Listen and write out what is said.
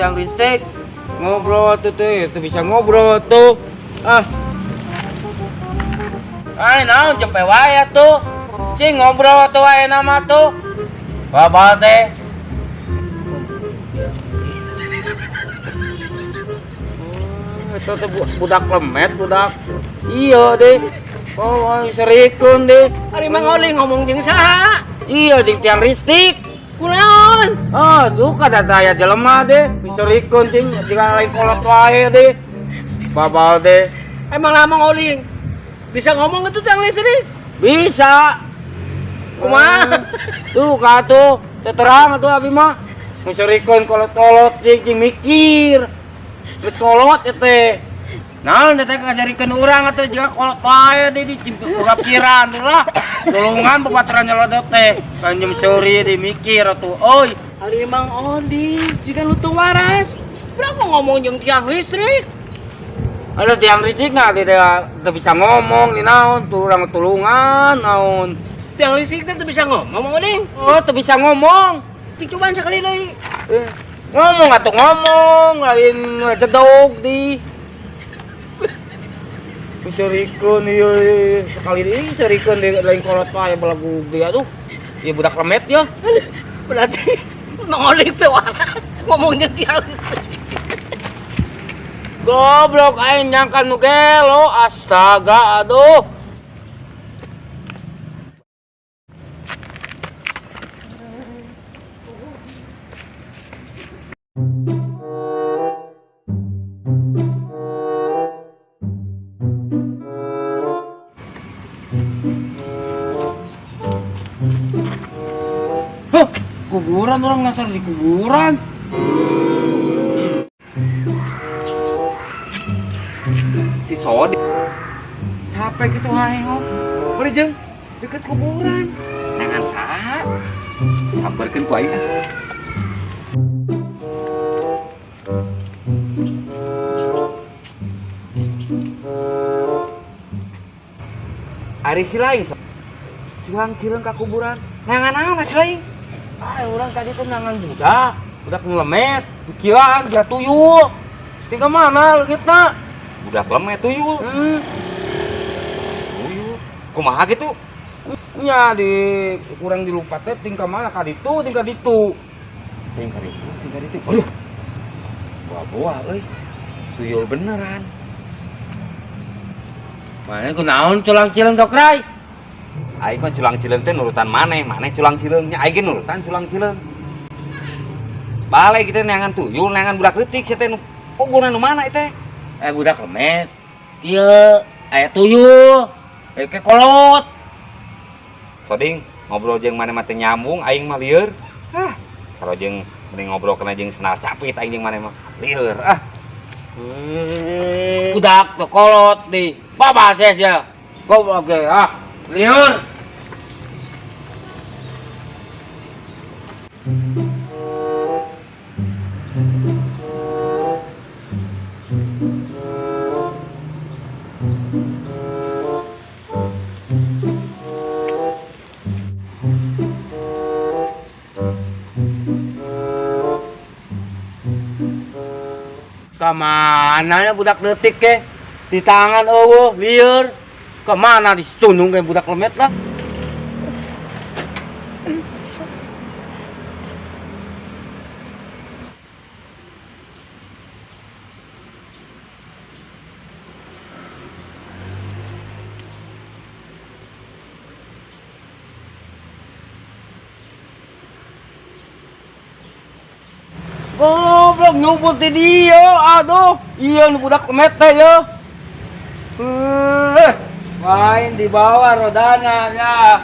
Tiang listrik. Ngobrol tuh tuh, itu bisa ngobrol tuh. Ah. Ay, naon jempe wae tuh. Cing ngobrol tuh wae nama tuh. Babal teh. Oh, itu tuh budak lemet, budak. Iya deh. Oh, serikeun deh. Ari Mang Oling ngomong jeung saha? Iya, jeung tiang listrik. Kunaon? Ah, tuh kada daya jelema deh. Miserikeun cing, jika lain kolot wae deh. Babal deh. Emang lah Mang Oling bisa ngomong itu tiang listrik? Bisa. Kumaha? Tuh ka tuh, terang atuh abi mah. Miserikeun kolot-kolot cing, cing mikir. Geus kolot ieu teh. Naon teh ngajarikeun urang atuh jiga kolot wae deh di cing boga pikiran tuh lah. Tulungan babaturan nyelodot teh. Kanjem seuri di mikir atuh. Oi, Ari Mang Oling jiga nu teu waras. Berapa ngomong jeung tiang listrik? Ada tiang listrik nggak tidak bisa ngomong di naon tuh orang tulungan naon. Tiang listrik teh teu bisa ngomong Mang Oling. Oh, teu bisa ngomong. Cing cobaan sekali deui. Ngomong atuh ngomong lain jedog di. Miserikeun ieu sekali deui serikeun di lain kolot wae belagu dia tuh. Ieu budak lemet ya. Berarti Mang Oling teu waras ngomong jeung tiang listrik. Goblok aing nyangka nu gelo, astaga aduh. Huh, kuburan orang ngasar di kuburan. Si Sodi capek gitu hae hop. Bari jeung deket kuburan. Nangan saha? Samperkeun ku aing ah. Ari si lain culang cileung ka kuburan. Nangan naon si lain? Ah, orang tadi tuh nangan budak, budak ngelemet, pikiran dia tuyul. Tinggal mana leungitna? Budak lemet tuyul. Tuyul. Kumaha gitu? Nya di kurang dilupa teh tingkah mana ka ditu, tingkah ditu. Tingkah ditu, tingkah ditu. Aduh. Boa-boa euy. Tuyul beneran. Mana kunaon culang cileung dok rai? Aing mah culang cileung teh nurutan maneh, maneh culang cileungnya aing ge nurutan culang cileung. Balik kita neangan tuyul, neangan budak leutik sia teh nu pogona nu mana ieu teh? Budak lemet. Ieu aya tuyul, ke kolot. Soding ngobrol jeung maneh mah teu nyambung, aing mah lieur. Hah, kalau jeung mending ngobrol kena jeung senal capit aing jeung maneh mah lieur ah. Budak teu kolot di. Babases ya. Goblok ge ah. Lieur. Kemana ya budak detik ke? Di tangan eueuh lieur. Kemana ditunung ke budak lemet lah. Goblok nyubut di dia, aduh, iya nu budak lemet teh ya. Main di bawah rodana ya.